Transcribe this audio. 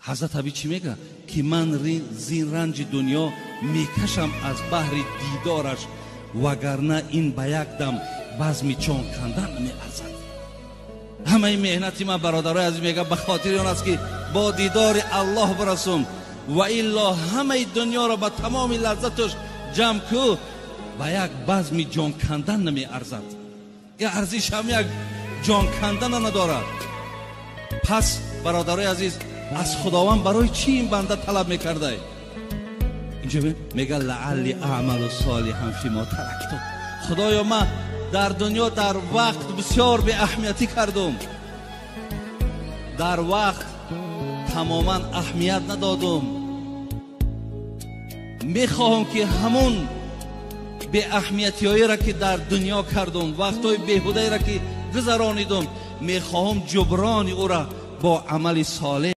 Ҳазрат Аби чӣ мега? Ки ман зин ранҷи дунё мекашам аз баҳри дидораш, вагарна ин ба як дам базми ҷон кандан меарзад. Ҳамаи меҳнати ман, бародарои азиз, мега, ба хотири он аст, ки бо дидори Аллоҳ бирасум, ва илло ҳамаи дунёро ба тамоми лаззаташ ҷамъ ку, ба як базми ҷон кандан намеарзад. Я арзиш ҳам як ҷон кандана надорад. Пас, бародарои азиз, аз Худованд барои чӣ ин банда талаб мекардай? Инҷо мега: лаалли аъмалу солиҳан фима таракту. Худоё, ман дар дунё дар вақт бисёр беаҳамиятӣ кардум, дар вақт тамоман аҳамият надодум. Мехоҳам, ки ҳамун беаҳамиятиҳоеро, ки дар дунё кардум, вақтҳои беҳудаеро, ки гузаронидум, мехоҳам ҷуброни ӯра бо амали солеҳ.